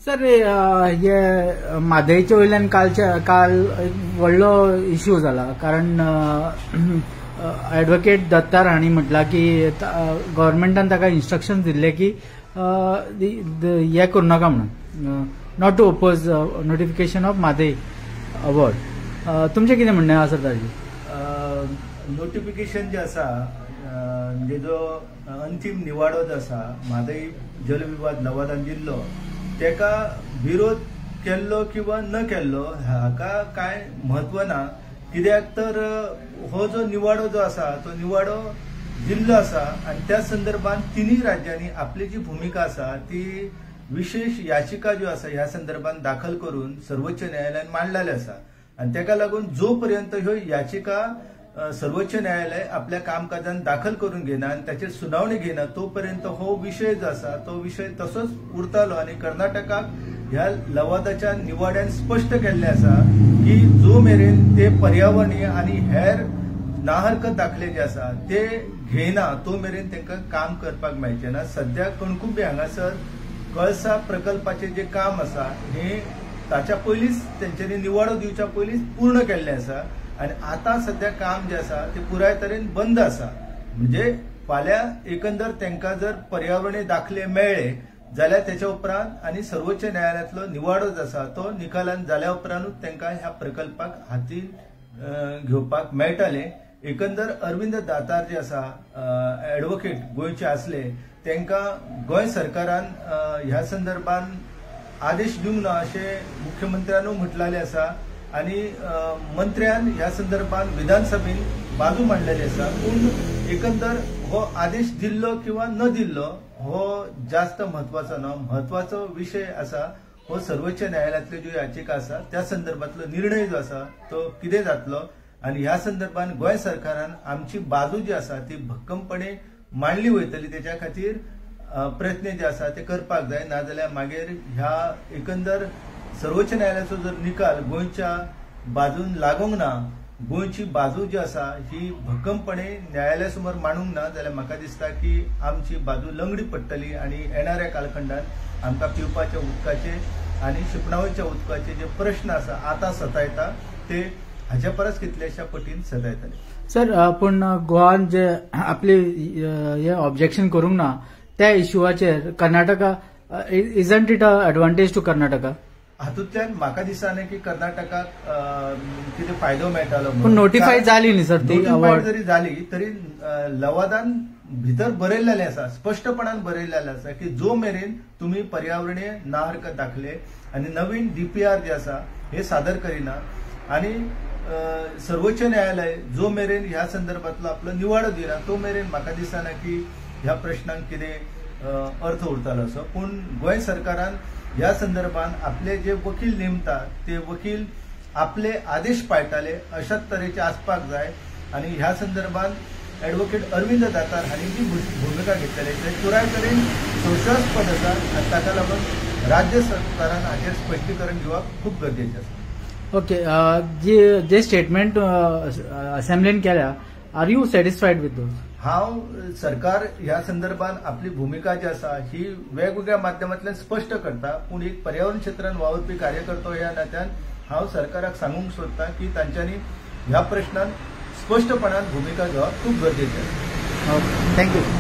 Sir, हे म्हादयच्या वयल्यान काल एक व्हडलो इश्यू जाला, कारण एडवोकेट दत्तार हांणी म्हटलां की गव्हर्मेंटान ताका इन्स्ट्रक्शन दिल्ले की हे करूं नाका म्हणून, not to oppose notification of Mhadei award. तुमचें कितें म्हणणें आसा ताजेर? नोटिफिकेशन जें आसा, म्हणजे जो अंतीम निवाडो जो आसा म्हादय जलविवाद लवादान दिल्लो, तेका विरोध केल्लो किंवा न केल्लो हाका कांय म्हत्व ना. कित्याक तर हो जो निवाडो जो आसा तो निवाडो दिल्लो आसा आनी त्या संदर्भात तिनूय राज्यांनी आपली जी भुमिका आसा ती विशेष याचिका ज्यो आसा ह्या संदर्भात दाखल करून सर्वोच्च न्यायालयान मांडलेले आसा आनी तेका लागून जो पर्यंत ह्यो याचिका सर्वोच्च न्यायालय आपल्या कामकाजान दाखल करून घेना आनी ताचेर सुनावणी घेना तो पर्यंत हो विशय जो आसा तो विशय तसोच उरतालो. आनी कर्नाटकाक ह्या लवादाच्या निवाड्यान स्पश्ट केल्लें आसा की जो मेरेन ते पर्यावरणीय आनी हेर नाहरकत दाखले जे आसा ते घेयना तो मेरेन तांकां काम करपाक मेळचें ना. सद्या कणकुंबे हांगासर कळसा प्रकल्पाचें जें काम आसा हें ताच्या पयलींच तेंच्यांनी निवाडो दिवच्या पयलींच पूर्ण केल्लें आसा आनी आतां सद्या काम जें आसा तें पुराय तरेन बंद आसा. म्हणजे फाल्यां एकंदर तांकां जर पर्यावरणीय दाखले मेळ्ळे जाल्यार तेच्या उपरांत आनी सर्वोच्च न्यायालयांतलो निवाडो जो आसा तो निकालान जाल्या उपरांतूच तांकां ह्या प्रकल्पाक हाती घेवपाक मेळटलें. एकंदर अरविंद दातार जे आसा एडवोकेट गोंयचे आसले, तांकां गोंय सरकारान ह्या संदर्भात आदेश दिवंक ना अशें मुख्यमंत्र्यानूय म्हटलेलें आसा आनी मंत्र्यान ह्या संदर्भात विधानसभेन बाजू मांडलेली आसा. पूण एकंदर हो आदेश दिल्लो किंवा न दिल्लो हो जास्त म्हत्वाचो ना. म्हत्वाचो विशय आसा हो सर्वोच्च न्यायालयांतल्यो ज्यो याचिका आसा त्या संदर्भातलो निर्णय जो आसा तो कितें जातलो आनी ह्या संदर्भात गोंय सरकारान आमची बाजू जी आसा ती भक्कमपणे मांडली वयतली, तेच्या खातीर प्रयत्न जे आसा ते करपाक जाय. नाजाल्यार मागीर ह्या एकंदर सर्वोच्च न्यायालयाचो जर निकाल गोंयच्या बाजून लागूंक ना, गोंयची बाजू जी आसा ही भक्कमपणे न्यायालया समोर मांडूंक ना जाल्यार म्हाका दिसता की आमची बाजू लंगडी पडटली आनी येणाऱ्या कालखंडात आमकां पिवपाच्या उदकाचे आनी शिंपणावळीच्या उदकाचे जे प्रश्न आसा आतां सतायता ते हाच्या परस कितल्याश्या पटीन सतायतले. सर, पूण गोवान जे आपले हे ऑब्जेक्शन करूंक ना त्या इश्यूवाचेर Karnataka, isn't it a advantage to Karnataka? हातूंतल्यान म्हाका दिसना की कर्नाटकाक कितें फायदो मेळटालो. पूण नोटिफाय जाली न्ही सर, ती नोटिफाय जरी जाली तरी लवादान भितर बरयल्लें आसा, स्पश्टपणान बरयल्लें आसा की जो मेरेन तुमी पर्यावरणीय नाहरकत दाखले आनी नवीन डीपीआर जे आसा हे सादर करिना आनी सर्वोच्च न्यायालय जो मेरेन ह्या संदर्भातलो आपलो निवाडो दिना तो मेरेन म्हाका दिसना की ह्या प्रश्नांक कितें अर्थ उरतालो असो. पूण गोंय सरकारान ह्या संदर्भात आपले जे वकील नेमता ते वकील आपले आदेश पाळटाले अशाच तरेचे आसपाक जाय आनी ह्या संदर्भात एडवोकेट अरविंद दातार हांणी जी भुमिका घेतलेली ते पुराय तरेन संशयास्पद आसा आनी ताका लागून राज्य सरकारान हाचेर स्पश्टीकरण घेवप खूब गरजेचें आसा. ओके, जे स्टेटमेंट असेंब्लीन केल्या, are you satisfied with those? हांव सरकार ह्या संदर्भात आपली भुमिका जी आसा ही वेगवेगळ्या माध्यमांतल्यान स्पश्ट करता, पूण एक पर्यावरण क्षेत्रान वावुरपी कार्यकर्तो ह्या नात्यान हांव सरकाराक सांगूंक सोदता की तांच्यांनी ह्या प्रश्नान स्पश्टपणान भुमिका घेवप खूब गरजेचें आसा. Okay, thank you.